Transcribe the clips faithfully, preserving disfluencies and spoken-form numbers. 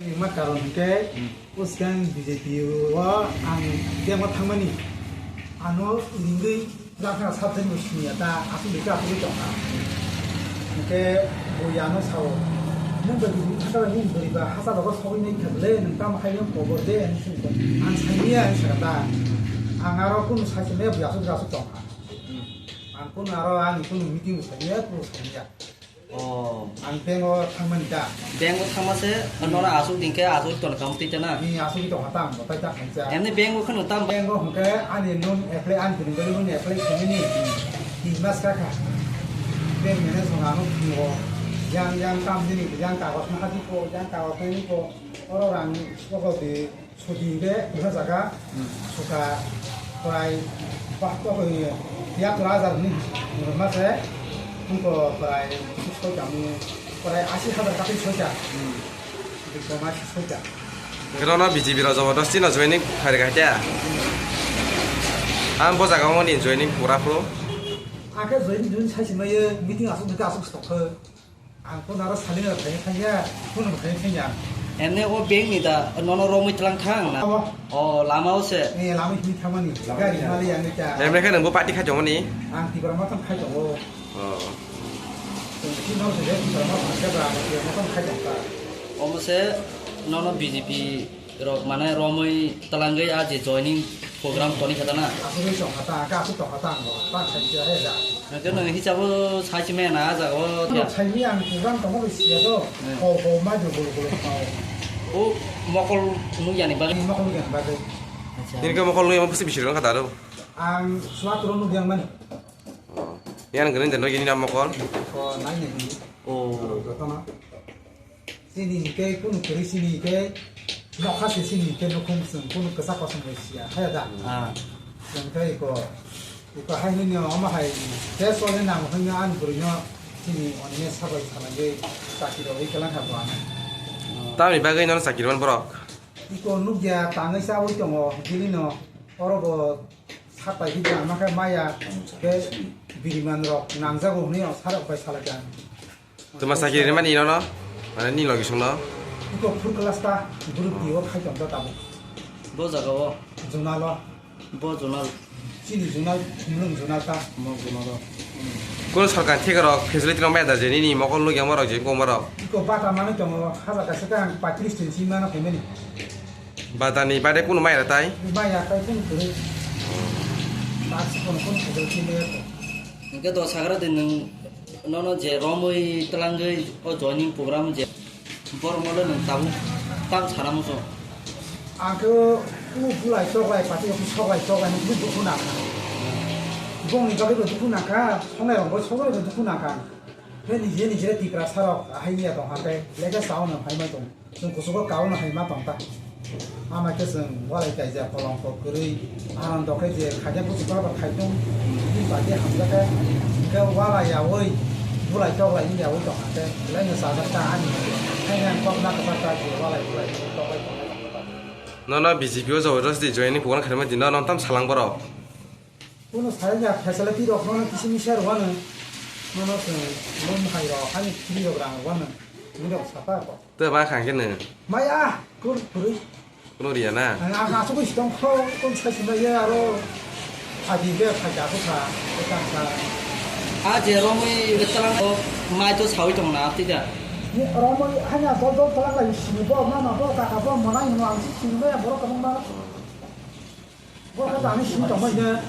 Wngma karon hwnkhe, hmm, bwskang B J P o ang biyang o thangmani. Ano ringwi Bwkha subject bo siniya ta, aswk dikhe aswk tongkha. Hwnkhe bo ano sao, "Nwng bai bini thangkha bai nini bwrwi ba hasa rogo sogwi nai kha bwle, nwng tamo khai nwng kobor de," hinwi sini kha. Ang saimanya hinwi sakha ta. Ang aro kunu sai saimanya, bo aswk aswk tongkha. Ang kunu aro ani kunu meeting bo saimanya, kunu saimanya. Oh. Ang bank o thangmani da. Bank o thangma se, hmm, nono aswk din khe aswk ton kam twi tana. Ni aswk tong hata ang bo tai ta khaisa. Emni bank o kheno tam. Bank o hwnkhe ani loan apply, ani bini loan apply khaimani. Hmm. Tin mas ka kha. Bank manager song ano thingo. Yang, yang tam dini, yang kagos ma hati ko, yang kagos ni ko. Oro rang soko di. Sudi de, buha jaga, hmm, suka prai, bah, to ko ni, ya, tura hajar ni, mase, tungko prai, soi kami, prai asi hajar kati soi ka. Hmm. Di koma si soi ka. Kero no B J P rok jabardasti no joining khairi khaite. Hmm. Ang bo jaga o ni joining pura pro. Ake joining, joining sai si maye, meeting asuk, meeting asuk stok khe. Ang phone aro salina thangya thangya, phone bo thangya thangya. Ene o bank ni da nono romwi tlang thang na? Abo. O lama o se. Eh, lama hini thamani. Gari mali yang ni ta. Emre khe nang bo party khai tongmani? Ang Tipra Motha khai tongo. Oh. Ang si no se Tipra Motha khai ba, Tipra Motha khai tong ta. Omo se nono B J P rok mane romwi twlangwi a je joining program toni kha ta na? Asugwi tong kha ta, ka asuk tong kha ta ang bo, ta khai khe he da. Hwnkhe nwng hisabo sai si maya na a jaga o. Ano khe. Sai ni ang program tong bo siya do. Hmm. Ho ho ma do bolo bolo ma. O mokol nukya ni bagwi. Ni mokol nukya ni bagwi. Acha. Nini khe mokol nukya mo pusi bisir wngkha ta aro. Ang suat ro nukya mani. Oh. Yan grin de no gini na mokol. Ko nai ni. Oh. Jotono. Chini hinkhe kunu kwrwi chini hinkhe nokha se chini hinkhe nukhung chwng kunu kwchak kosom bai siya, haya da? Ah. Chwng khe iko, iko hai nini omo hai tei choli nang hwnwi ani bwrwino chini onne sabai salaiwi chakirogwi kwlangkha bo ano. Tamni bagwi nono chakirman borok? Iko nukya tangwi chaui tongo, bini no oro bo sak pai khe ama khe maya tei biriman rok nangjago hwnwi sarok bai salaikha. Tuma sakiri rimani ino no? Mane ni logi song no? Iko full class ta group D o khai tong ta tabuk. Bo jaga o? Zonal o. Bo zonal. Chini zonal, Khumlwng zonal ta. Mo zonal o. Kono sarkar thik rok facility rok maya da je nini mokol nukya mo rok je koma rok. Iko bata manwi tongo, hajar kaisa ta ang paitris tin si mano phaimani. Bata ni bade kono maya da tai? Maya tai kono kwrwi. Baksa kono kono facility maya ko. Hwnkhe do sagra de nwng nono je romwi twlangwi o joining program je borok no le nwng tabuk tam sana muchung. Ang khe o bulai choklai pati o soklai choklai ni dukhu nangkha. Bongni bagwi bo dukhu nangkha, songnai rok bo soklai bo dukhu nangkha. Khe nije nije Tiprasa rok ahai ya tong kha khe lekha sao no hai ma tong. Chwng kuchugo kaui no hai ma tong ta. Ama khe chwng walai kaijak kolom kok kwrwi, aron dokhe je khaikhe buchuk baba khai tong, bini bati hamjakhe, hwnkhe walai yaui, bulai toklai yaui tong hakhe, belai no chajak ta ani. Haino ang kok na kwchak ta je walai bulai toklai tongnai. Nono B J P o jabardasti join ni program khaima di, nono tam salang borok. Kuno sai ya facility rok nono kisi misa rwano, nono chwng lum hai rok, hani free rok rang rwano, ni rok sapa ko. Tei ba khang khe nw? Maya, kur, kurui. Kuno riya na? Ang, ang asuk isi tong kho, kon sai sinai ya aro. Adi be khai ja ko kha, ko tang kha. A je romwi talang ko mai to sawi tong na, tida. Ni romwi hanya dol dol talang lai sini bo, mama bo, kaka bo, manai hino ang si sini ya, borok kabang ma. Borok kata ani sini tong mai de.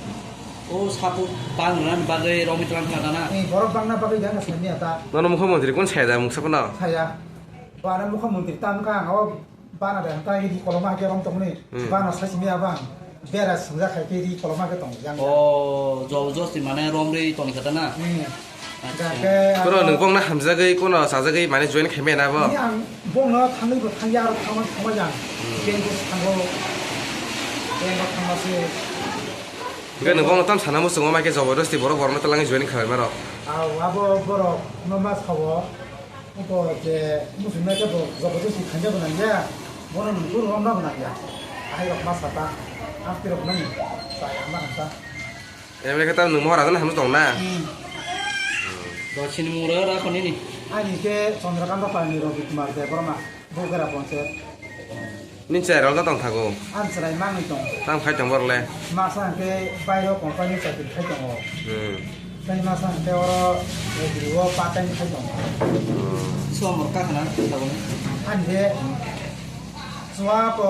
O sapu bang ran bagwi romwi talang kha na. Ni borok bang na bagwi jang sini ya ta. Nono mukha montri kun saya da muksa kono? Saya. Bara mukha montri tam ka ang o. Bana de ta ri koloma ke rom tongni. Hmm. Bana sa simi abang. Bera sungja khai ke ri koloma ke tong yang. O, jol josti mane rom ri tong kata na. Hmm. Acha. Ga ke. Kono nwng bongna hamjagwi, kono sajagwi mane join khaimai na bo? Ni ang bongno thangwi bo thangya aro thangma thangma jang. Hmm. Beng ko thango. Beng ko thangma se. Hwnkhe nwng bongno tam sana muchungo mai khe jabardasti borok borokno twlangwi join khaimai rok. Aw, abo borok no ma sao. Abo je muchungnai khe bo jabardasti khaina bo nangya, bono nwng phuru romna bo nangya. Ahai rok ma sata, ang tirok nani chaya ma nangta. Emre khe ta nwng mohor ajan hamjak tong na? Hmm. Dochini mura ra khonini. Ani khe Chandrakanta Palni Ravi Kumar Debbarma. Bogora ponchayat. Nini chwrai rok tong thago. Ang chwrai mangwi tong. Tamo khai tong borok le? Masa hwnkhe bairo company chakri khai tongo. Hmm. Tei masa hwnkhe oro agri o part time khai tongo. Hmm. Somor kakhna taboni. Ang khe chua po,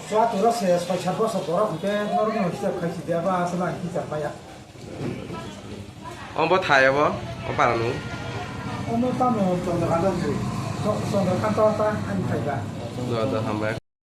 chua turo se soi sat bosor borok hwnkhe norokno hisab khai si dia ba aswk ang hisab maya. Omo thai obo, o para nung. Omo tamo Chandrakanta se. Ch-, Chandrakanta ta ani thai ba. Do, do, hambai.